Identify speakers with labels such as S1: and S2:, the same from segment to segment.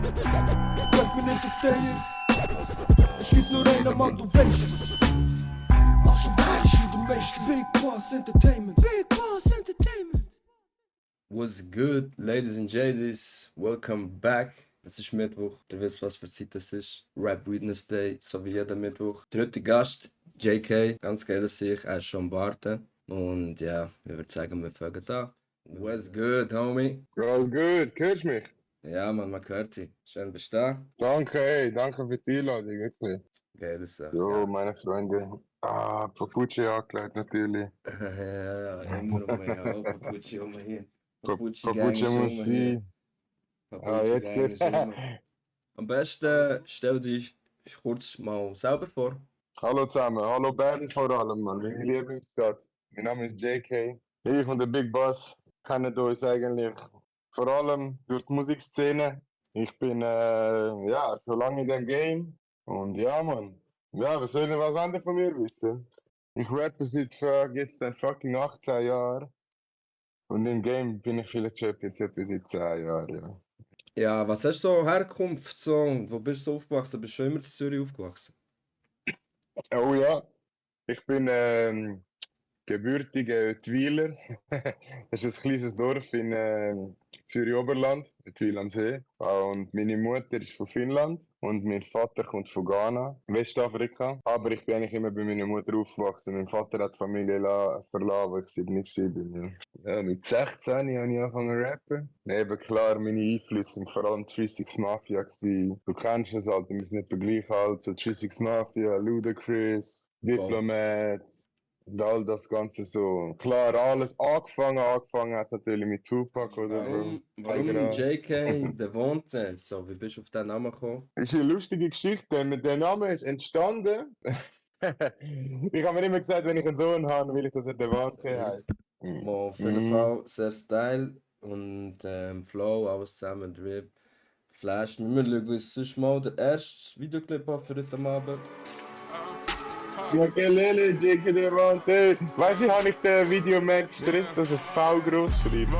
S1: Bleib mir nicht auf der. Es gibt nur einen Mann, du weißt es. Also weißt du, du weißt Big Bas Entertainment. Big Bas Entertainment.
S2: What's good, ladies and ladies? Welcome back. Es ist Mittwoch, ihr wisst, was für Zeit es ist. Rap Weednesday, so wie jeden Mittwoch. Der heutige Gast, JK, ganz geil dass ich, er ist schon am Warten. Und ja, ich würde sagen, wir fangen an. What's good, homie?
S3: Alles gut, hörst du mich?
S2: Ja, man hört dich. Schön bist du da.
S3: Danke, hey, danke für die Einladung, wirklich.
S2: Geile Sache.
S3: Jo,
S2: Ja.
S3: meine Freunde. Papucci angelegt natürlich.
S2: Ja, immer um mich, oh, Papucci um mich hier. Papucci Gang
S3: Papucci
S2: ist
S3: muss
S2: um hier.
S3: sein.
S2: Papucci Gang ist um mich. Am besten stell dich kurz mal selber vor.
S3: Hallo zusammen, hallo Bern vor allem, man. Meine Lieblingsstadt. Mein Name ist JK. Ich und der Big Bas kennen uns eigentlich vor allem durch die Musikszene. Ich bin schon lange in dem Game. Und ja, man. Ja, was soll ich was anderes von mir wissen? Ich rappe seit jetzt dann fucking 18 Jahren. Und im Game bin ich vielleicht schon jetzt etwa seit 10 Jahren, ja.
S2: Ja, was hast du so Herkunft? So, wo bist du aufgewachsen? Bist du schon immer in Zürich aufgewachsen?
S3: Oh ja, ich bin gebürtiger Twiler. Das ist ein kleines Dorf in Zürich-Oberland, Twil am See. Und meine Mutter ist von Finnland und mein Vater kommt von Ghana, Westafrika. Aber ich bin eigentlich immer bei meiner Mutter aufgewachsen. Mein Vater hat die Familie verlassen, als ich 7 war. Ja, mit 16 habe ich angefangen zu rappen. Eben klar, meine Einflüsse sind vor allem 36 Mafia gewesen. Du kennst es halt, wir sind nicht gleich alt. So 36 Mafia, Ludacris, Diplomat. Und all das Ganze so. Klar, alles angefangen hat natürlich mit Tupac, oder?
S2: Warum JK Devante? So, wie bist du auf den Namen gekommen?
S3: Das ist eine lustige Geschichte, mit der Name ist entstanden. Ich habe mir immer gesagt, wenn ich einen Sohn habe, will ich, dass er Devante heißt.
S2: Auf jeden Fall sehr Style und Flow, alles zusammen, Drip, Flash. Wir schauen uns sonst mal den ersten Videoclip an für heute Abend.
S3: Ja, Kelele, JK Devante. Weißt du, habe ich den Video mehr gestresst, dass es V groß schreibt.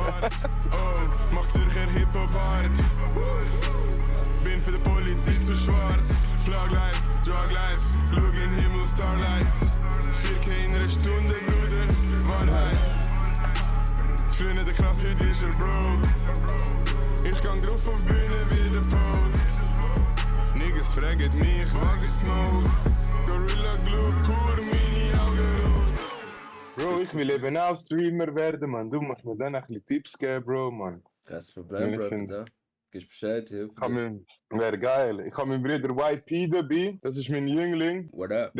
S4: Macht Zürcher Hip-Hop-Art. Bin für die Polizist zu schwarz. Plug Life, Drug Life, schau in den Himmel, Starlights. 4K in einer Stunde, Bruder, Wahrheit. Früher der krass, heute ist er Bro. Ich gang drauf auf Bühne wie der Post. Niggas fragen mich, was ich smoke. Gorilla Glue, pur meine Augen rot.
S3: Bro, ich will eben auch Streamer werden, man. Du musst mir dann ein bisschen Tipps geben, Bro, man.
S2: Kein Problem,
S3: Ich
S2: Bro,
S3: find-
S2: da. Gibst Bescheid, hilf dir.
S3: Wäre geil. Ich habe meinen Bruder YP dabei, das ist mein Jüngling.
S2: What up?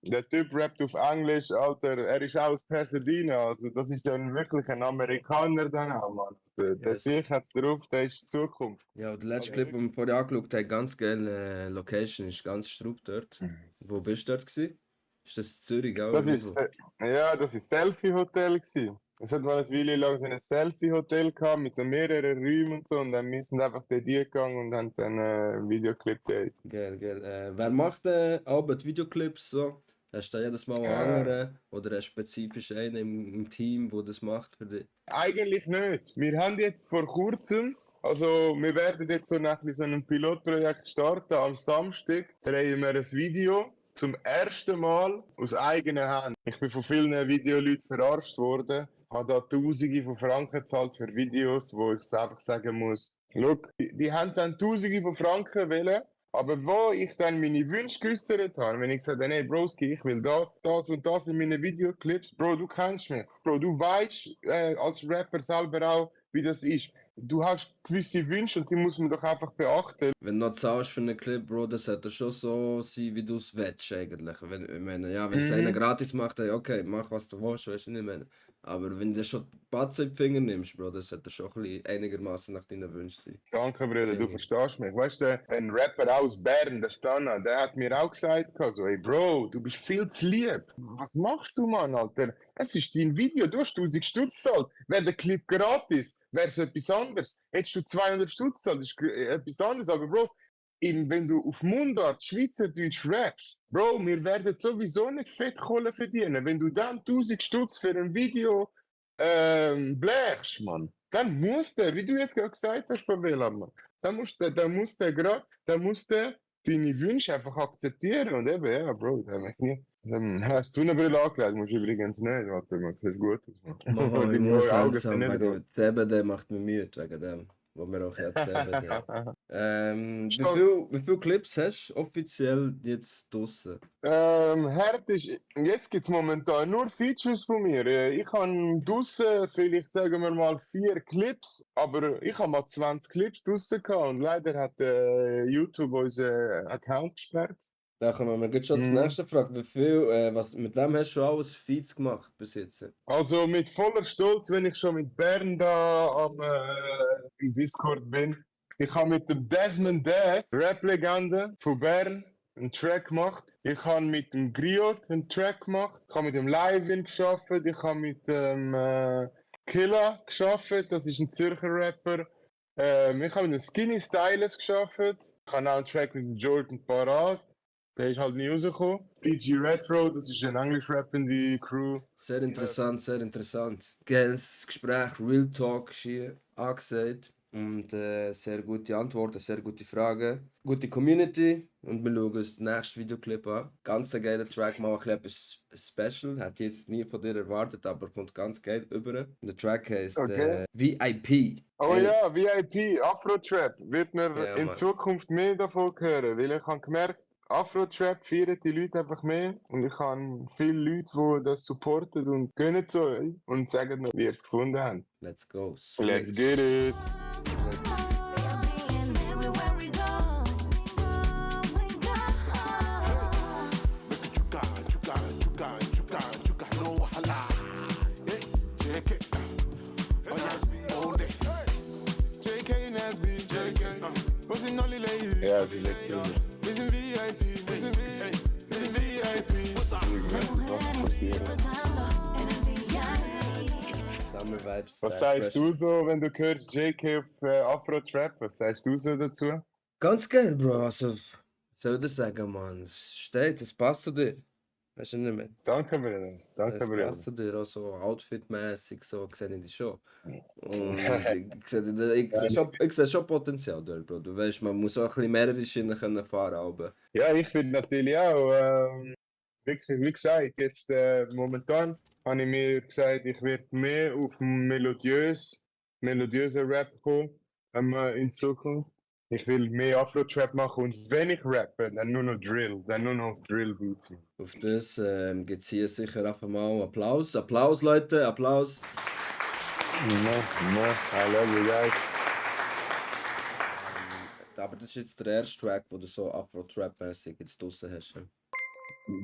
S3: Der Typ rappt auf Englisch, Alter. Er ist aus Pasadena, also das ist dann wirklich ein Amerikaner dann auch, Mann. Der
S2: Yes.
S3: Sieg hat's drauf, der ist die Zukunft.
S2: Ja, der letzte Clip, den wir vorher angeschaut haben, ganz geile Location, ist ganz straub dort. Wo bist du dort gewesen? Ist das in Zürich auch?
S3: Das ist Selfie-Hotel gewesen. Es hat mal ein Weile lang so ein Selfie-Hotel gehabt mit so mehreren Räumen und so und dann wir sind einfach dort gegangen und haben dann einen Videoclip gedreht.
S2: Geil. Wer macht Albert Videoclips so? Hast du da jedes Mal einen anderen oder einen spezifischen einen im Team, der das macht für dich?
S3: Eigentlich nicht. Wir haben jetzt vor kurzem, also wir werden jetzt so nach so einem Pilotprojekt starten. Am Samstag drehen wir ein Video zum ersten Mal aus eigener Hand. Ich bin von vielen Videoleuten verarscht worden, habe da Tausende von Franken gezahlt für Videos, wo ich einfach sagen muss, look, die haben dann Tausende von Franken wollen. Aber wo ich dann meine Wünsche geäußert habe, wenn ich gesagt habe, hey Broski, ich will das und das in meinen Videoclips, Bro, du kennst mich. Bro, du weißt als Rapper selber auch, wie das ist. Du hast gewisse Wünsche und die muss man doch einfach beachten.
S2: Wenn du noch zahlst für einen Clip, Bro, das sollte schon so sein, wie du es willst eigentlich. Wenn es einer gratis macht, dann okay, mach was du willst, weißt du nicht mehr. Aber wenn du schon Batzen in die Finger nimmst, Bro, das sollte schon ein bisschen einigermaßen nach deinen Wünschen sein.
S3: Danke, Bruder, du verstehst mich. Weißt du, ein Rapper aus Bern, der Stana, der hat mir auch gesagt, so, hey Bro, du bist viel zu lieb. Was machst du, Mann, Alter? Es ist dein Video, du hast 1000 Stutz gezahlt. Wäre der Clip gratis, wäre es etwas anderes. Hättest du 200 Stutz gezahlt, ist etwas anderes. Aber Bro, wenn du auf Mundart Schweizerdeutsch rappst, Bro, wir werden sowieso nicht Fettkohle verdienen. Wenn du dann 1000 Stutz für ein Video blechst, Mann. dann muss der, wie du jetzt gerade gesagt hast, von WLAN, Mann, dann muss der deine Wünsche einfach akzeptieren. Und eben, ja, Bro, da hab ich nie. Hast du eine Brille angelegt? Musst du übrigens nicht. Warte mal, das sieht gut aus, Mann.
S2: Mama, ich
S3: Deine
S2: muss
S3: Augen sind
S2: langsam,
S3: nicht gut.
S2: wegen CBD macht mich müde, wegen dem, wo wir auch jetzt CBD.
S3: Stopp.
S2: Wie viel Clips hast du offiziell jetzt draussen?
S3: Hart ist, jetzt gibt es momentan nur Features von mir. Ich habe draussen vielleicht, sagen wir mal, 4 Clips, aber ich habe mal 20 Clips draussen gehabt und leider hat YouTube unseren Account gesperrt.
S2: Da kommen wir gleich schon zur nächsten Frage. Mit wem hast du alles Feeds gemacht bis jetzt?
S3: Also mit voller Stolz, wenn ich schon mit Bern da im Discord bin. Ich habe mit dem Desmond Death, Rap-Legende von Bern, einen Track gemacht. Ich habe mit dem Griot einen Track gemacht. Ich habe mit dem Livin gearbeitet. Ich habe mit dem Killa gearbeitet. Das ist ein Zürcher Rapper. Ich habe mit dem Skinny Stylus gearbeitet. Ich habe auch einen Track mit dem Jordan Parade. Der ist halt nie rausgekommen. PG Retro, das ist eine englisch-rappende Crew.
S2: Sehr interessant, sehr interessant. Das Gespräch Real Talk ist hier angesagt. Und sehr gute Antworten, sehr gute Fragen. Gute Community. Und wir schauen uns den nächsten Videoclip an. Ganz ein geiler Track, mal etwas Special. Hätte ich jetzt nie von dir erwartet, aber kommt ganz geil über. Und der Track heißt VIP.
S3: Oh ja, VIP, Afro-Trap. Wird mir
S2: Ja,
S3: in
S2: Mann.
S3: Zukunft mehr davon hören, weil ich habe gemerkt, Afro-Trap feiern die Leute einfach mehr. Und ich habe viele Leute, die das supporten und gönnen zu euch und sagen mir, wie ihr es gefunden habt.
S2: Let's go.
S3: Let's get it! Ja, die letzte.
S2: Summer Vibes.
S3: Was sagst du so, wenn du hörst JK auf Afro-Trap? Was sagst du so dazu?
S2: Ganz geil, Bro. Also, was soll ich dir sagen, Mann? Es steht, es passt zu dir. Weißt du nicht mehr?
S3: Danke, Bruder. Danke,
S2: Es
S3: Bruder.
S2: passt zu dir auch so outfitmäßig, so sehe ich dich schon. Und ich sehe schon Potenzial dort, Bro. Du weißt, man muss auch ein bisschen mehrere Schienen können fahren aber
S3: Ja, ich finde natürlich auch, wirklich, wie gesagt, jetzt momentan habe ich mir gesagt, ich werde mehr auf melodiösen Rap kommen in Zukunft. Ich will mehr Afro-Trap machen und wenn ich rappe, dann nur noch Drill, dann nur noch Drill-Beats.
S2: auf das gibt es hier sicher einfach mal Applaus. Applaus, Leute, Applaus.
S3: I love you guys.
S2: Aber das ist jetzt der erste Track, wo du so Afro-Trap-mäßig jetzt draussen hast.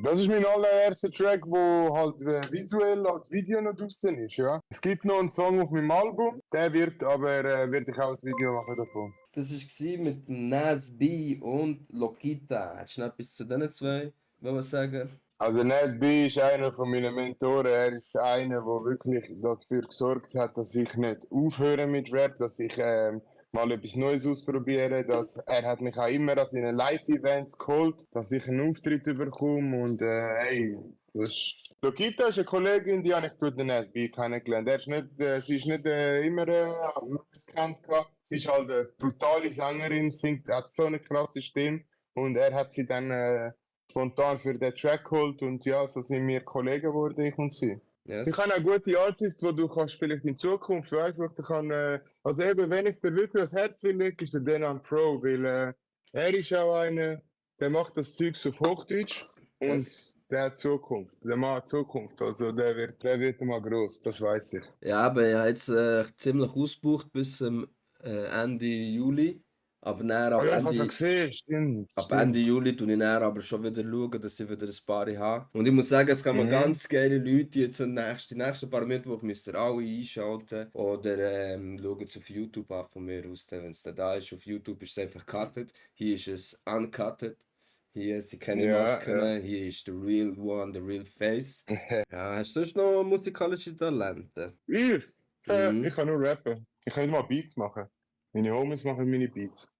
S3: Das ist mein allererster Track, wo halt visuell als Video noch draußen ist, ja. Es gibt noch einen Song auf meinem Album, der wird ich auch ein Video machen davon.
S2: Das war mit Nas B und Lokita. Hättest du noch etwas zu diesen zwei sagen?
S3: Also Ned B ist einer von meinen Mentoren, er ist einer, der wirklich dafür gesorgt hat, dass ich nicht aufhöre mit Rap, dass ich mal etwas Neues ausprobiere, er hat mich auch immer an seinen Live-Events geholt, dass ich einen Auftritt bekomme und Lokita ist eine Kollegin, die habe ich durch den SB kennengelernt. Sie ist nicht immer bekannt gehabt. Sie ist halt eine brutale Sängerin, hat so eine krasse Stimme und er hat sie dann spontan für den Track geholt und ja, so sind wir Kollegen geworden, ich und sie.
S2: Yes.
S3: Ich habe auch gute Artists, die du kannst vielleicht in Zukunft, weißt du, also eben, wenn ich dir wirklich das Herz lege, ist der Denan Pro, weil er ist auch einer, der macht das Zeugs auf Hochdeutsch und der hat Zukunft, der macht Zukunft, also der wird mal gross, das weiß ich.
S2: Ja, aber er hat jetzt ziemlich ausgebucht bis Ende Juli. Aber dann,
S3: Oh ja, ich habe es gesehen, stimmt.
S2: Ab Ende Juli tue ich dann aber schon wieder schauen, dass ich wieder ein paar habe. Und ich muss sagen, es kommen ganz geile Leute jetzt die nächsten paar Mittwoch müsst ihr alle einschalten. Oder schaut es auf YouTube an von mir aus. Wenn es da ist, auf YouTube ist es einfach cutted. Hier ist es uncutted. Hier sind keine Masken. Ja. Hier ist der Real One, der Real Face. Ja, hast du sonst noch musikalische Talente?
S3: Ich kann nur rappen. Ich kann nicht mal Beats machen. Meine Homies machen meine Beats.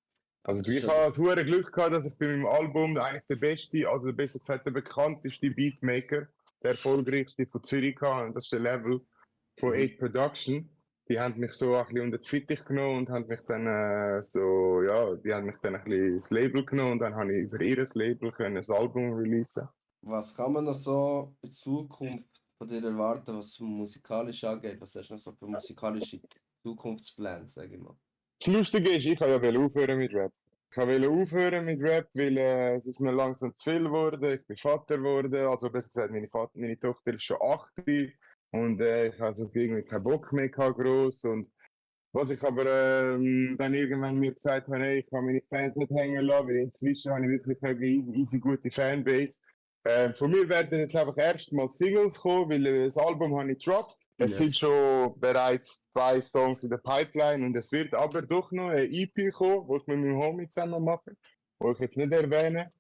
S3: Also ich habe das hohe Glück gehabt, dass ich bei meinem Album eigentlich der beste, also besser gesagt der bekannteste Beatmaker, der erfolgreichste von Zürich hatte. Und das ist der Level von 8 Production. die haben mich so ein bisschen unter die Fittich genommen und haben mich dann die haben mich dann ein bisschen ins Label genommen und dann habe ich über ihr Label können ein Album releasen.
S2: Was kann man noch so in Zukunft von dir erwarten, was musikalisch angeht? Was hast du noch so für musikalische Zukunftspläne, sag ich mal?
S3: Das Lustige ist, ich wollte ja aufhören mit Rap. Ich wollte aufhören mit Rap, weil es ist mir langsam zu viel geworden. Ich bin Vater geworden, also besser gesagt, meine Tochter ist schon 8 und ich habe also irgendwie keinen Bock mehr gehabt, gross. Und was ich aber dann irgendwann mir gesagt habe, hey, ich kann meine Fans nicht hängen lassen, weil inzwischen habe ich wirklich eine easy gute Fanbase. Von mir werden jetzt einfach erstmal Singles kommen, weil das Album habe ich gedroppt. Es sind schon bereits 2 Songs in der Pipeline und es wird aber doch noch eine EP kommen, die ich mit meinem Homie zusammen mache, die ich jetzt nicht erwähne,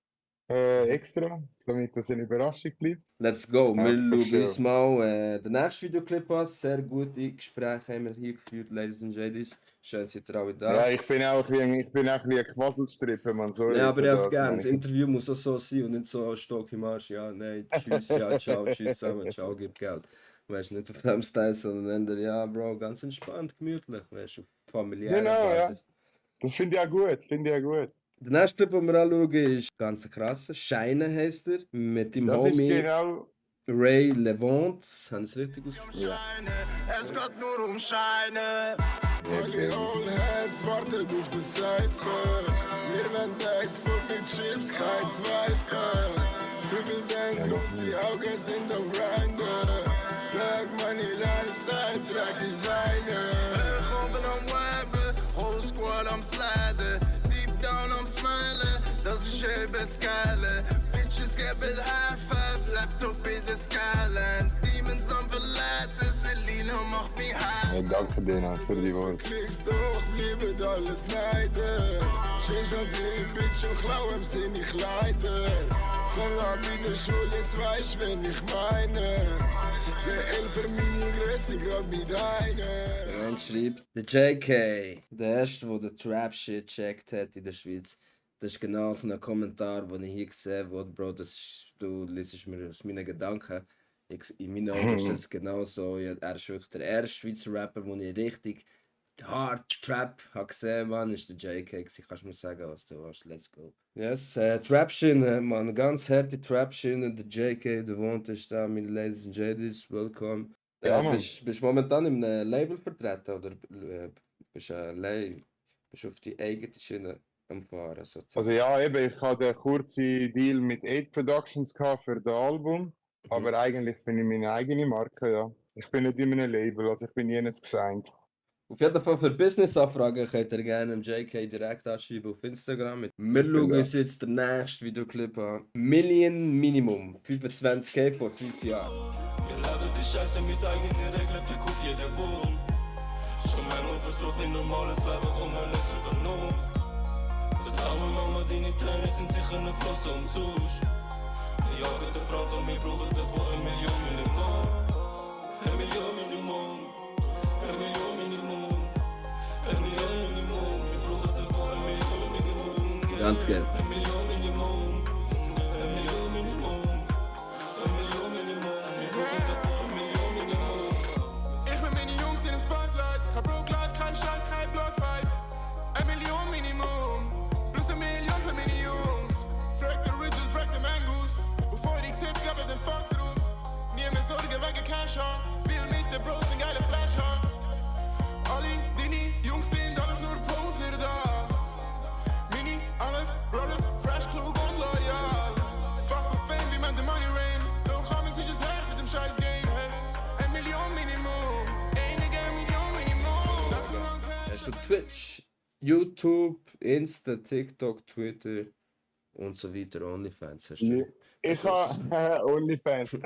S3: extra, damit das eine Überraschung bleibt.
S2: Let's go, wir
S3: for
S2: schauen uns
S3: sure.
S2: mal den nächsten Videoclip an. Sehr gute Gespräche haben wir hier geführt, Ladies and Ladies. Schön, seid ihr alle da.
S3: Ja, ich bin auch ein bisschen ein Quasselstrippe, man. Sorry.
S2: Ja, aber
S3: für
S2: ich hab's
S3: das,
S2: gern.
S3: Mann.
S2: Das Interview muss auch so sein und nicht so Stock im Arsch. Ja, nein, tschüss, ja, ciao, tschüss zusammen, ciao, gib Geld. Weißt du, nicht auf dem Style, sondern dann, ja, Bro, ganz entspannt, gemütlich, weißt du, auf familiärer
S3: Genau, ja.
S2: Basis.
S3: Das finde ich auch gut, finde ich auch gut.
S2: Der nächste Clip, den wir anschauen, ist ganz krass. Scheine heisst er, mit dem
S3: Das ist
S2: Homie
S3: genau.
S2: Ray Devante. Haben Sie es richtig ausgesprochen?
S3: Ja.
S4: Es geht nur um Scheine.
S3: Okay.
S4: All Heads warten auf das Cypher. Wir werden Ex mit Chips, kein Zweifel. Für viel Sense, die Augen sind am Grinden. Black Money Lifestyle, Track Designer. Ich bin am Webben, Whole Squad am Sliden. Deep down am Smilen, das ist eben Skala. Bitches geben High-Five, Laptop in der Skala. Demons am Verleiten, Selina macht mich high.
S3: Ja, danke dir für die Worte.
S4: Klickst doch, bleibt alles neiden. Schön, dass ich Bitch und klauen seine Kleider. Fang an mit der Schule, jetzt weisst wen ich meine. Der Elfer meine Größe, grad mit einer.
S2: Und schreibt, der JK, der erste, der den Trap-Shit gecheckt hat in der Schweiz. Das ist genau so ein Kommentar, den ich hier gesehen habe. Bro, du liest mir aus meinen Gedanken. In meinen Augen ist das genau so. Ja, er ist wirklich der erste Schweizer Rapper, den ich richtig hard Trap habe gesehen, Mann, ist der JK. Kannst du mir sagen, was du hast? Let's go. Yes, Trap-Schiene, man, ganz harte Trap-Schiene. Der JK, der wohnt ist da, meine Ladies and Ladies, welcome.
S3: Ja, Mann.
S2: Bist du momentan in einem Label vertreten oder bist du allein? Bist du auf die eigene Schiene am Fahren? Sozusagen?
S3: Also ja, eben, ich hatte einen kurzen Deal mit 8 Productions gehabt für das Album. Aber eigentlich bin ich meine eigene Marke, ja. Ich bin nicht in einem Label, also ich bin nirgends gesigned.
S2: Auf jeden Fall für Business-Anfragen könnt ihr gerne dem JK direkt anschreiben auf Instagram. Wir schauen uns jetzt den nächsten Videoclip an. Million Minimum, 25k vor 5 Jahren.
S5: Wir leben die Scheiße mit eigenen Regeln, fick auf jeden Boom. Schon mehrmal versucht, ein normales Leben, komm mal nicht zur Vernunft. Vertrau mir, Mama, deine Tränen sind sicher nicht Flossen und Zusch. Wir jagen den Front und wir brauchen davon 1 Million Minimum. 1 Million Minimum. 1 Million Minimum. 1 Million Minimum. Wir brauchen davon 1 Million Minimum.
S2: Ganz geil.
S5: 1 Million Minimum. 1 Million Minimum. 1 Million Minimum. Wir brauchen davon 1 Million Minimum.
S4: Ich mit meinen Jungs in dem Spotlight. Kein Broke Life, kein Scheiß, kein Blockfights. 1 Million Minimum. Plus 1 Million für meine Jungs. Frag der Richard, frag der Mangus. Bevor ich sitz, gab den Fuck drauf. Nie mehr Sorge wegen Cash haben. Will mit den Bros ein geile Flash haben. Alle deine Jungs sind alles nur Poser da. Mini, alles, Brothers, fresh, klug und loyal. Fuck with fame, wie man the money rain. Doch Coming ist es hart in dem scheiß Game. 1 Million Minimum. Einige Million Minimum.
S2: Hast du Twitch, YouTube, Insta, TikTok, Twitter und so weiter, OnlyFans? Hast du?
S3: Ich habe OnlyFans.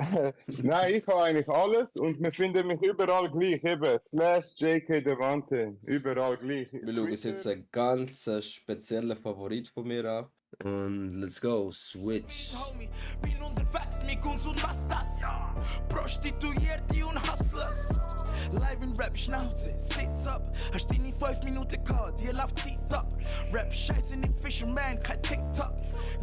S3: Nein, ich habe eigentlich alles und man findet mich überall gleich. Eben, /JK Devante. Überall gleich.
S2: Wir schauen uns jetzt einen ganz speziellen Favorit von mir an. Und let's go, Switch.
S5: Homie, bin unterwegs mit uns und was das? Prostituierte und Hustlers.
S6: Live in Rap Schnauze, sitz up. Hast deine 5 Minuten gehabt, dir läuft Zeit ab. Rap Scheiße in Fisherman, kein TikTok.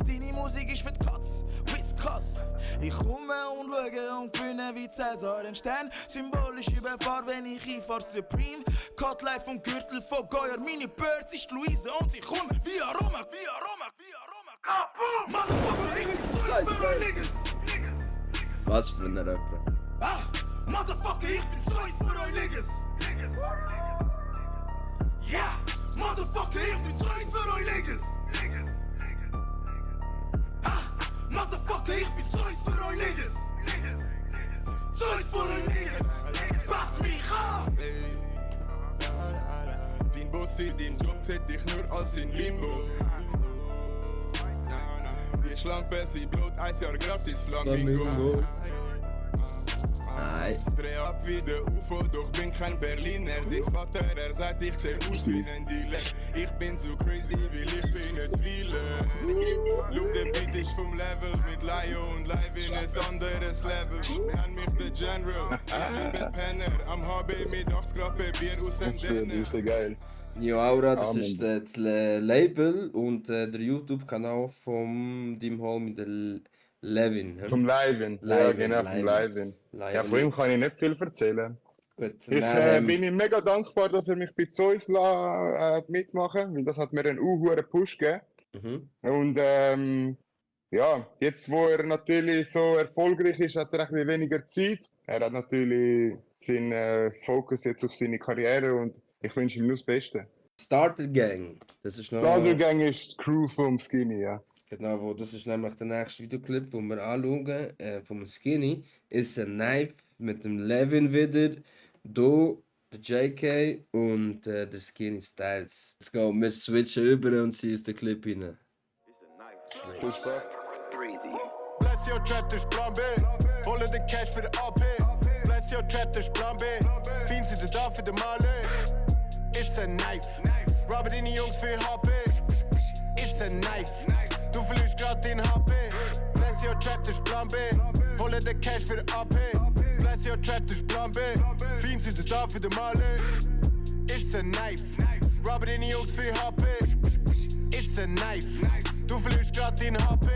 S6: Deine Musik ist für die Katz, Whiskas. Ich komme und schaue und gewinne wie Cäsar den Stern. Symbolisch überfahr, wenn ich einfahr Supreme. Cut live vom Gürtel von Goyer, meine Börse ist Luise und sie kommt wie Aroma. Kaboom! Motherfucker, ich bin Zeus für euch Niggas.
S2: Was für ein Rapper.
S6: Ah, Motherfucker, ich bin Zeus für euch Niggas. Ja, Motherfucker, ich bin Zeus für euch Niggas. Ah, Motherfucker, ich bin Zeus für euch Niggas. Zeus für euch Niggas. Bat mich an.
S4: Dein Boss in dein Job zählt dich nur als in Limbo. Die Schlampe, sie blut 1 Jahr gratis Flamingo.
S2: Nein.
S4: Dreh ab wie der UFO, doch bin kein Berliner. Dein Vater, er sagt, ich seh aus wie ein Dealer. Ich bin so crazy, weil ich bin nicht Wheeler. Look, der Beat ist vom Level mit Lio und live in ein anderes Level. Nenn mich der General, ich bin Penner. Am HB mit 80 Grad Bier aus dem Denner.
S3: Das ist geil.
S2: New Aura, das ist das Label und der YouTube-Kanal vom deinem Homie, der Levin.
S3: Vom Levin. Ja, genau, vom Levin. Ja, von ihm kann ich nicht viel erzählen.
S2: Gut,
S3: Ich bin ihm mega dankbar, dass er mich bei Zeus mitmachen, weil das hat mir einen hohen Push gegeben. Und ja, jetzt wo er natürlich so erfolgreich ist, hat er ein bisschen weniger Zeit. Er hat natürlich seinen Fokus jetzt auf seine Karriere und ich wünsche ihm nur das Beste.
S2: Starter Gang, das ist noch...
S3: Starter Gang ist die Crew vom Skinny, ja.
S2: Genau, das ist nämlich der nächste Videoclip, den wir anschauen, vom Skinny, ist ein Knife mit dem Levin wieder, do, der JK und der Skinny Styles. Let's go, wir switchen über und ziehen den Clip rein.
S3: Viel Spaß.
S4: Bless your trap, das ist Plan B. Hole den Cash für den AP. Bless your trap, das ist Plan B. Fiends sind da für den Male. It's a knife. Robber deine Jungs für HP. It's a knife. Du verlierst grad den HP. Bless your trap, das ist Plan B. Hole den Cash für den AP. Bless your trap, das ist Plan B. Fiends sind da für den Male. It's a knife. Robber deine Jungs für HP. It's a knife. Du verlierst grad den HP.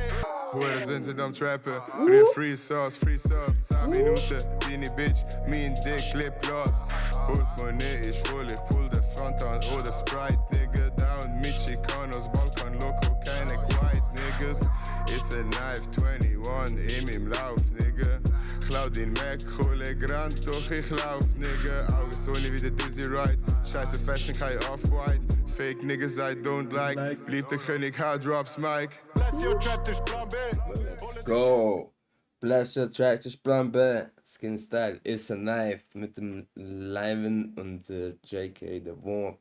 S4: Hure sind sie am Trappen. Rief Free Sauce, 10 Minuten. Deine Bitch, mein Dick, Lipgloss. Portemonnaie ist voll, ich pull den Front an oder Sprite. Nigga down, mit Chicanos, Balkan, Loco, keine Quiet, niggas. Ist ein Knife, 21 in meinem Lauf, nigga. Klau den Mac, Kohle Grand, doch ich lauf, nigga. August Tony wie der Dizzy Ride. Scheiße Fashion, kein Off-White. Fake niggas I don't like. Blieb der König, Hard Drops, Mike. Bless your trap, das Plan B.
S2: Go! Bless your track, das ist Plan B. Skin Style ist ein Knife mit dem Levin und JK, der wohnt.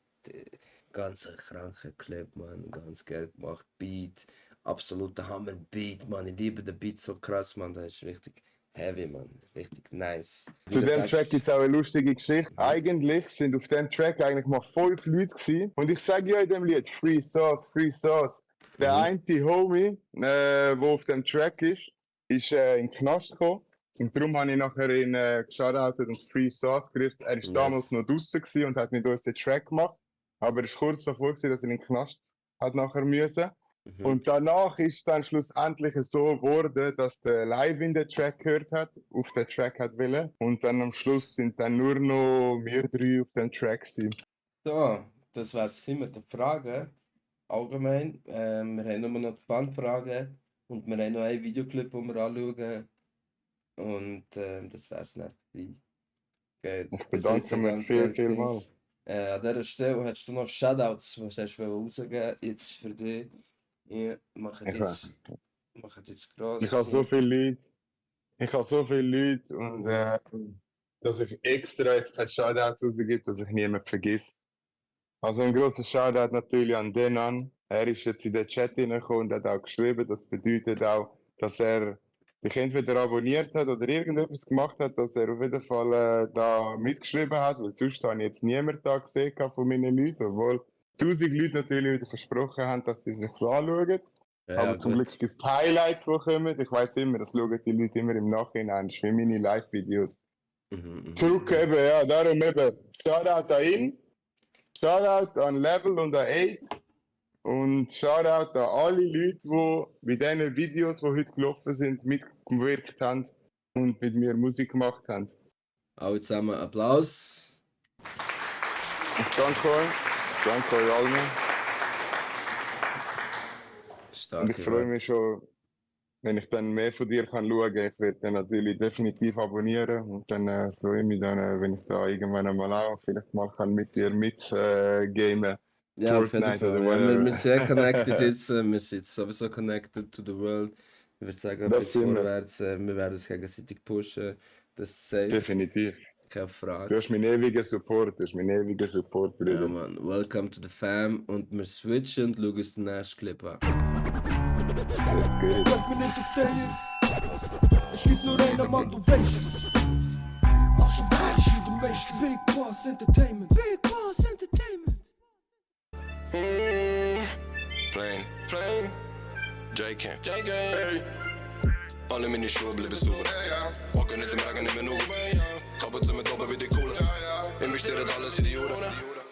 S2: Ganz ein kranker Clip, man. Ganz geil gemacht. Beat. Absoluter Hammer-Beat, man. Ich liebe den Beat so krass, man. Das ist richtig heavy, man. Richtig nice.
S3: Zu dem Track gibt es auch eine lustige Geschichte. Eigentlich sind auf dem Track eigentlich mal 5 Leute gewesen. Und ich sage ja in dem Lied, Free Sauce, Free Sauce. Der eine Homie, der auf dem Track ist in den Knast gekommen. Und darum habe ich nachher ihn geschaut und Free Sauce gerufen. Er war damals noch draußen gewesen und hat mit uns den Track gemacht. Aber es war kurz davor, dass er in den Knast hat nachher müssen. Und danach ist es dann schlussendlich so geworden, dass der Levin den Track gehört hat, auf den Track hat wollen. Und dann am Schluss sind dann nur noch wir 3 auf dem Track gewesen.
S2: So, das war's mit den Fragen. Allgemein. Wir haben nur noch die Bandfragen und wir haben noch einen Videoclip, den wir anschauen. Und das wär's nicht gewesen. Okay,
S3: Ich bedanke mich viel mal.
S2: An dieser Stelle hast du noch Shoutouts, was hast du rausgeben jetzt für dich? Ich mache jetzt gross.
S3: Ich habe so viele Leute und dass ich extra jetzt keine Shoutouts rausgebe, dass ich niemanden vergesse. Also ein grosser Shoutout natürlich an Denan. Er ist jetzt in den Chat hineingekommen und hat auch geschrieben. Das bedeutet auch, dass er dich entweder abonniert hat oder irgendetwas gemacht hat, dass er auf jeden Fall da mitgeschrieben hat, weil sonst habe ich jetzt niemanden da gesehen von meinen Leuten, obwohl 1000 Leute natürlich wieder versprochen haben, dass sie sich anschauen.
S2: Ja,
S3: Aber zum Glück gibt es Highlights, die kommen. Ich weiss immer, das schauen die Leute immer im Nachhinein. Das ist wie meine Live-Videos. Zurück eben, ja, darum eben. Shoutout an ihn, Shoutout an Level und an 8 und Shoutout an alle Leute, die bei diesen Videos, die heute gelaufen sind, mitgewirkt haben und mit mir Musik gemacht haben.
S2: Alle zusammen Applaus.
S3: Ich danke euch allen.
S2: Stark.
S3: Und ich freue mich schon, wenn ich dann mehr von dir kann schauen kann. Ich werde dann natürlich definitiv abonnieren und dann freue ich mich dann, wenn ich da irgendwann einmal auch vielleicht mal kann mit dir gamen.
S2: Ja, auf jeden
S3: Fortnite oder
S2: Fall. Ja, wir
S3: whatever.
S2: sind sehr connected jetzt. Wir sind jetzt sowieso connected to the world. Ich würde sagen,
S3: Das
S2: bis
S3: sind wir.
S2: vorwärts. Wir werden es gegenseitig pushen. Das ist safe.
S3: Definitiv.
S2: Keine
S3: Du
S2: Frage.
S3: hast meinen ewigen Support,
S2: Ja,
S3: Bruder.
S2: Mann. Welcome to the fam. Und wir switchen und schauen uns den nächsten Clip an.
S3: Let's get it.
S1: Bleib mir nicht auf der hier. Es gibt nur einen Mann, du weißt es. Also weißt du, du weißt Big Bas Entertainment. Big Bas Entertainment.
S5: Plain, JK, hey. Alle meine Schuhe bleiben sauber. Packen nicht im Regen, nicht mehr nur. Kaputt mit oben wie die Kohle. Investieren alles in die Jura.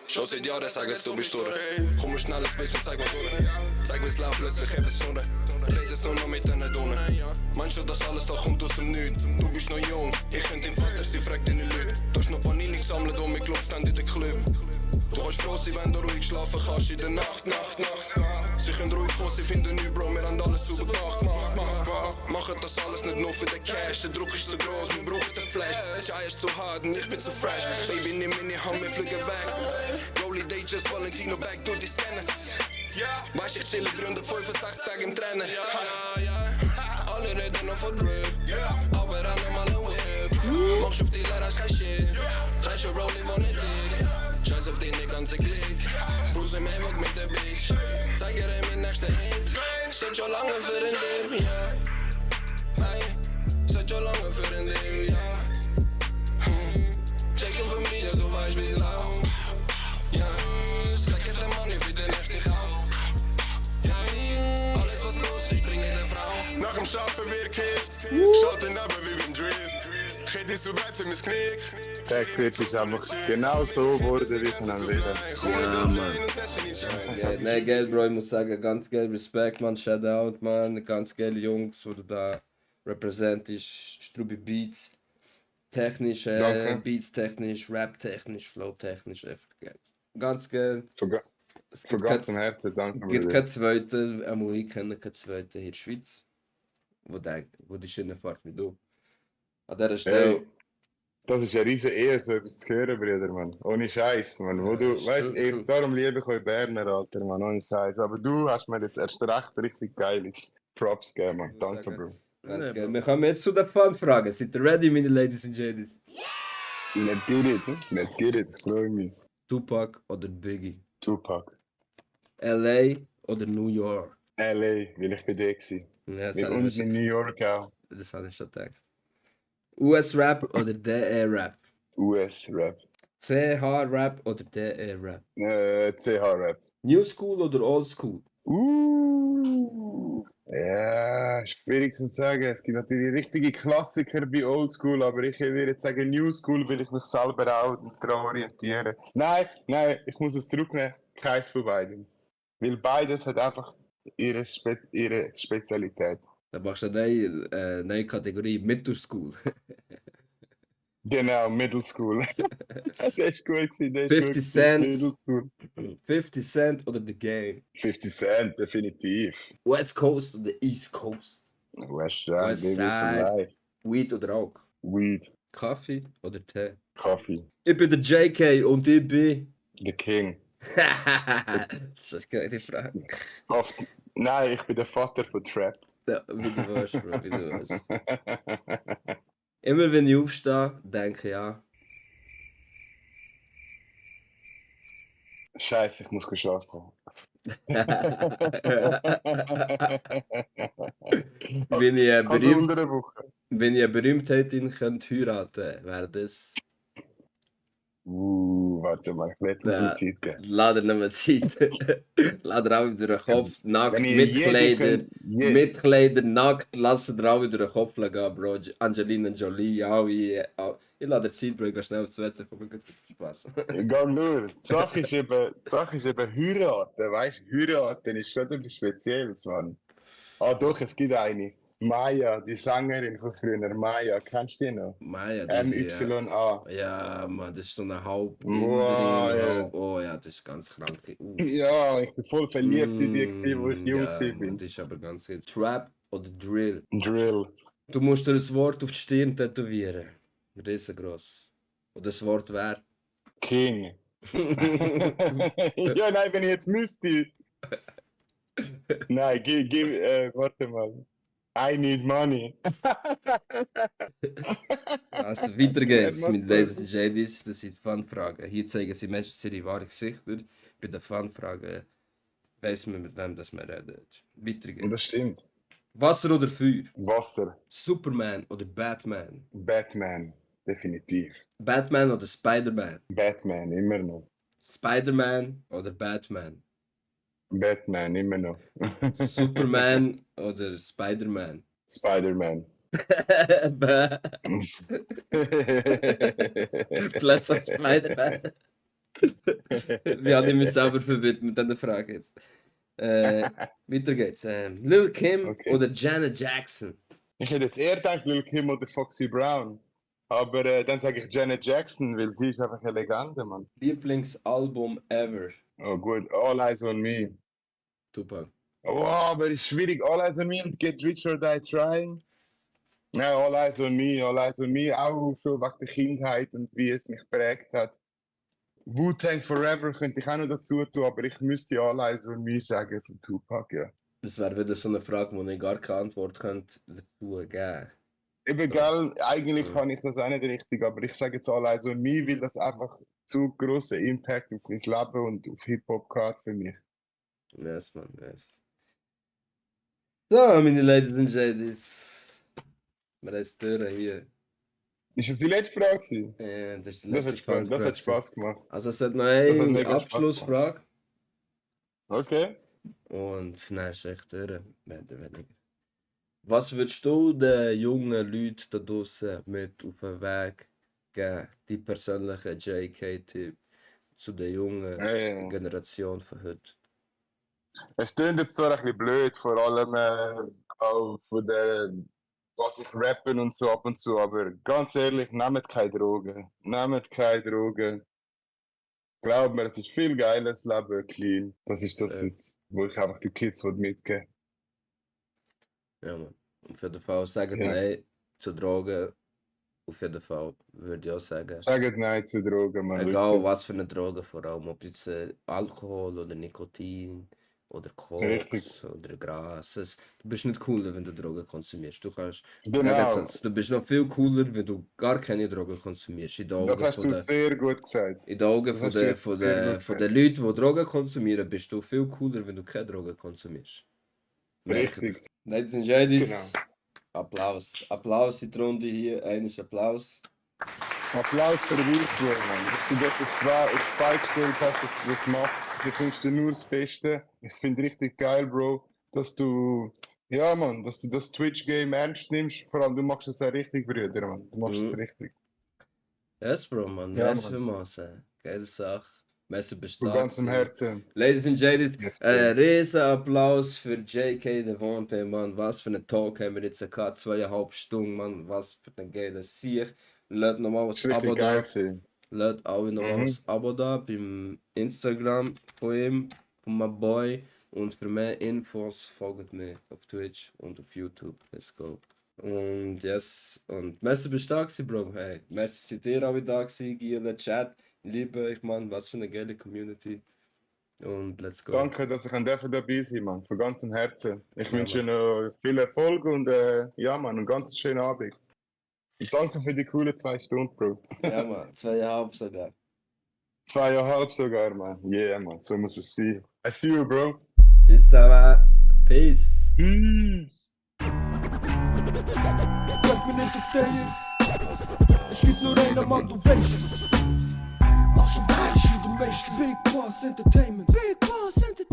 S5: Schon seit Jahren sagen jetzt, du bist durch. Komm schnell ein bisschen, zeig mal durch. Zeig wie's läuft, plötzlich hebt es Sonne. Redest nur noch mit den Donen. Meinst du, das alles da kommt aus dem Nichts? Du bist noch jung, ich kenn dein Vater, sie fragt deine Leute. Du hast noch Panini gesammelt und mich geklopft haben in den Club. Du kannst froh sein, wenn du ruhig schlafen kannst in der Nacht. Sie können ruhig kommen, sie finden nicht, Bro, wir haben alles sauber gemacht. Machen das alles nicht nur für den Cash, der Druck ist zu groß, wir brauchen den Flash. Schei ist zu hart und ich bin zu fresh. Baby, nimm meine Hand, wir fliegen weg. Rolly Day, just Valentino, back durch die Scanners. Weißt ich chille 365 Tage im Trainer. Alle reden noch von Drip, aber an normal ein Whip. Machst auf die Lehrer, hast kein Shit. Drei schon Rolli, wo nicht dick. Scheiß auf die ganze Klick. Bruce im Hemd mit der Bitch. Zeig ihr mein nächster Hit. Seit schon lange für den Leben, ja. Hey, seit schon lange für den Leben, ja. Check your Familie, du weißt wie's läuft. Ja, stack it the money für den nächsten Kauf. Ja, alles was los ist, bringe der Frau.
S4: Nach dem Schaffen wird gekifft. Schaut den Abend wie beim Drift. Geht nicht so weit für mein Knick.
S3: Der Clip ist einfach genau so geworden, wie ich ihn am Leben.
S2: Ja, Mann. Ja, nein, geil, Bro, ich muss sagen, ganz geil Respekt, man, Shoutout, man, ganz geile Jungs, wo du da repräsentierst, Strubi Beats, technisch,
S3: Danke.
S2: Beats technisch, Rap technisch, Flow technisch, einfach geil. Ganz geil. Es
S3: Von ganzem Herzen, danke,
S2: gibt
S3: Bruder.
S2: keinen zweiten, einmal ich kenne keinen zweiten hier in der Schweiz, wo die Schiene fährt wie du. An dieser Stelle...
S3: Hey, das ist eine riesen Ehre, so etwas zu hören, Bruder, Mann. Ohne Scheiß, Mann. Wo
S2: Ja,
S3: du,
S2: ist
S3: weißt,
S2: true,
S3: ich,
S2: true.
S3: darum liebe ich euch Berner, Alter, Mann. Ohne Scheiß. Aber du hast mir jetzt erst recht richtig geile Props gegeben, Mann. Danke,
S2: sagen.
S3: Bro.
S2: Ganz geil. Wir kommen jetzt zu der Fun-Frage. Seid ihr ready, meine Ladies and Jadis?
S3: Let's get it, ne? Let's get it. Ich freue mich.
S2: Tupac oder Biggie?
S3: Tupac.
S2: LA oder New York?
S3: LA, weil ich bei dir war.
S2: Ja,
S3: Mit unten in New York auch.
S2: das habe ich schon gedacht. US-Rap oder DE-Rap?
S3: US-Rap.
S2: CH-Rap oder DE-Rap?
S3: CH-Rap.
S2: New School oder Old School?
S3: Ja, schwierig zu sagen. Es gibt natürlich richtige Klassiker bei Oldschool, aber ich würde jetzt sagen New School, weil ich mich selber auch daran orientiere. Nein, ich muss es zurücknehmen. Keins von beiden. Weil beides hat einfach ihre Spezialität.
S2: Dann machst du eine neue Kategorie Middle School.
S3: Genau, Middle School. Das ist gut gewesen, das ist
S2: 50
S3: gut gewesen.
S2: Cent.
S3: Middle School.
S2: 50 Cent oder The Game?
S3: 50 Cent, definitiv.
S2: West Coast oder East Coast?
S3: West Side,
S2: West
S3: baby,
S2: Side.
S3: for life.
S2: Weed oder Rauch?
S3: Weed,
S2: Kaffee oder Tee?
S3: Coffee,
S2: Ich bin der JK und ich bin...
S3: the king.
S2: Das ist eine geile Frage.
S3: Nein, ich bin der Vater von Trap.
S2: Ja, wie du willst, Bro, wie du willst. Immer wenn ich aufstehe, denke ich ja.
S3: Scheiße, ich muss schlafen.
S2: Wenn ich
S3: Also unter der Woche.
S2: Wenn ich eine Berühmtherin könnte heiraten, wäre das
S3: Warte mal, ich werde nicht
S2: Ja,
S3: viel Zeit geben.
S2: lass dir nicht mehr Zeit. Lass dir auch wieder den Kopf nackt,
S3: Wenn ihr
S2: mit
S3: jede
S2: Kleider,
S3: könnt-
S2: mit Kleider, nackt, lass dir auch wieder den Kopf gehen, Bro. Angelina Jolie, auch. Ich lasse dir Zeit, Bro, ich gehe schnell aufs WC, komm, gut, Spaß.
S3: Geh nur. Die Sache ist eben heiraten, weißt du? Heiraten ist schon etwas Spezielles, Mann. Ah doch, es gibt eine. Maya, die Sängerin von früher, Maya, kennst du die noch?
S2: Maya, ja.
S3: MYA.
S2: Ja, man, das ist so eine halb
S3: Wow,
S2: Inderin,
S3: ja.
S2: halb, oh ja, das ist ganz krank.
S3: Ja, ich bin voll verliebt in die, wo ich jung
S2: Ja, man,
S3: war.
S2: das ist aber ganz gut. Trap oder Drill?
S3: Drill.
S2: Du musst dir ein Wort auf die Stirn tätowieren. Riesengroß. Und das Wort wäre.
S3: King. Ja, nein, wenn ich jetzt müsste. Nein, warte mal. I need money.
S2: Also, weiter geht's
S3: Wer
S2: mit
S3: macht
S2: Ladies
S3: das?
S2: and Jadis. Das sind Fun-Fragen. Hier zeigen sie meistens ihre wahren Gesichter. Bei den Fun-Fragen weiss man, mit wem das man redet. Weiter geht's.
S3: Das stimmt.
S2: Wasser oder Feuer?
S3: Wasser.
S2: Superman oder Batman?
S3: Batman. Definitiv.
S2: Batman oder Spider-Man?
S3: Batman, immer noch.
S2: Spider-Man oder Batman?
S3: Batman, immer noch.
S2: Superman oder Spider-Man?
S3: Spider-Man.
S2: Plötzlich Spider-Man. Wir haben mich selber verwirrt mit dieser Frage jetzt. Weiter geht's. Lil Kim
S3: Okay.
S2: oder Janet Jackson?
S3: Ich hätte jetzt eher gedacht, Lil Kim oder Foxy Brown. Aber dann sage ich Janet Jackson, weil sie ist einfach eine Legende, Mann.
S2: Lieblingsalbum ever?
S3: Oh gut, All Eyes on Me.
S2: Tupac.
S3: Oh, aber ist schwierig. All Eyes on Me und Get Rich or Die Trying. Ja, All Eyes on Me, All Eyes on Me. Auch schon wegen der Kindheit und wie es mich geprägt hat. Wu-Tang Forever könnte ich auch noch dazu tun, aber ich müsste All Eyes on Me sagen von Tupac, ja.
S2: Das wäre wieder so eine Frage, wo ich gar keine Antwort könnte dazu geben.
S3: Eben, gell, eigentlich kann ich das auch nicht richtig, aber ich sage jetzt All Eyes on Me, weil das einfach zu grossen Impact auf mein Leben und auf Hip-Hop hat für mich.
S2: Yes, man, yes. So, meine Ladies and Jadis. Wir haben es durch hier.
S3: Ist das die letzte Frage gewesen?
S2: Ja, das ist die
S3: Das
S2: letzte
S3: hat Spaß, das hat
S2: Fun-Frage.
S3: Spaß gemacht.
S2: Also es hat noch
S3: hat
S2: eine
S3: mega Spaß
S2: Abschlussfrage.
S3: Okay.
S2: Und dann ist echt durch. Mehr oder weniger. Was würdest du den jungen Leuten da draussen mit auf den Weg geben? Die persönliche JK-Tipp zu der jungen
S3: Ja.
S2: Generation von heute?
S3: Es klingt jetzt zwar ein bisschen blöd, vor allem auch von der, was ich rappen und so ab und zu, aber ganz ehrlich, nehmt keine Drogen. Nehmt keine Drogen. Glaub mir, es ist viel geiler, das Leben clean. Das ist das
S2: Ja.
S3: jetzt, wo ich einfach die Kids mitgeben
S2: Ja, man. Auf jeden Fall sagen
S3: Ja.
S2: Nein zu Drogen. Auf jeden Fall würde ich auch sagen.
S3: Sagt nein zu Drogen, man.
S2: Egal was für eine Droge, vor allem ob jetzt Alkohol oder Nikotin oder Koks
S3: Richtig.
S2: oder Gras. Du bist nicht cooler, wenn du Drogen konsumierst. Du kannst
S3: Genau.
S2: Gegensatz, du bist noch viel cooler, wenn du gar keine Drogen konsumierst. In den Augen
S3: Das hast
S2: von
S3: du
S2: der,
S3: sehr gut gesagt.
S2: in den Augen
S3: das
S2: von
S3: hast du
S2: der,
S3: jetzt
S2: von
S3: sehr
S2: der,
S3: gut
S2: von den Leuten, die Drogen konsumieren, bist du viel cooler, wenn du keine Drogen konsumierst. Merke
S3: Richtig.
S2: ich. Ladies and Jadis,
S3: Genau.
S2: Applaus. Applaus in die Runde hier. Eines Applaus.
S3: Applaus für den Wilfried, Mann. Dass du dort auf zwei gestellt hast, dass du das machst. Ich wünsche dir nur das Beste. Ich finde richtig geil, Bro, dass du, ja, Mann, dass du das Twitch-Game ernst nimmst. Vor allem, du machst es auch richtig, Brüder, Mann. Du machst es richtig.
S2: Yes, Bro, man.
S3: Ja,
S2: Merci
S3: Mann.
S2: vielmals. Geile Sache. Merci bist du
S3: Von
S2: da
S3: ganzem
S2: gewesen.
S3: Herzen.
S2: Ladies and Jadis,
S3: Yes, sir.
S2: riesen Applaus für JK Devante, Mann. Was für einen Talk haben wir jetzt gehabt? 2,5 Stunden, Mann. Was für ein geiler Sieg. Lasst nochmal
S3: Das
S2: was
S3: war
S2: Abo
S3: richtig
S2: da.
S3: geil gewesen.
S2: Lasst alle nochmal was Abo da beim Instagram von ihm, von meinem Boy. Und für mehr Infos folgt mir auf Twitch und auf YouTube. Let's go. Und yes, und merci bist du da gewesen, Bro. Hey, merci seid ihr alle da gewesen, Giele, Chat. Liebe, ich meine, was für eine geile Community. Und let's go.
S3: Danke, dass ich dabei sein Mann. Von ganzem Herzen. Ich
S2: Ja,
S3: wünsche dir noch viel Erfolg und ja, Mann, einen ganz schönen Abend. Und danke für die coolen 2 Stunden, Bro.
S2: Ja, Mann, 2,5 sogar.
S3: 2,5 sogar, Mann. Yeah, Mann, so muss es sein. I see you, Bro.
S2: Tschüss zusammen. Peace.
S3: Peace.
S1: Bleib mir nicht auf der. Es gibt nur einen Mann, du weißt es. meiste Big Bas Entertainment. Big Bas Entertainment.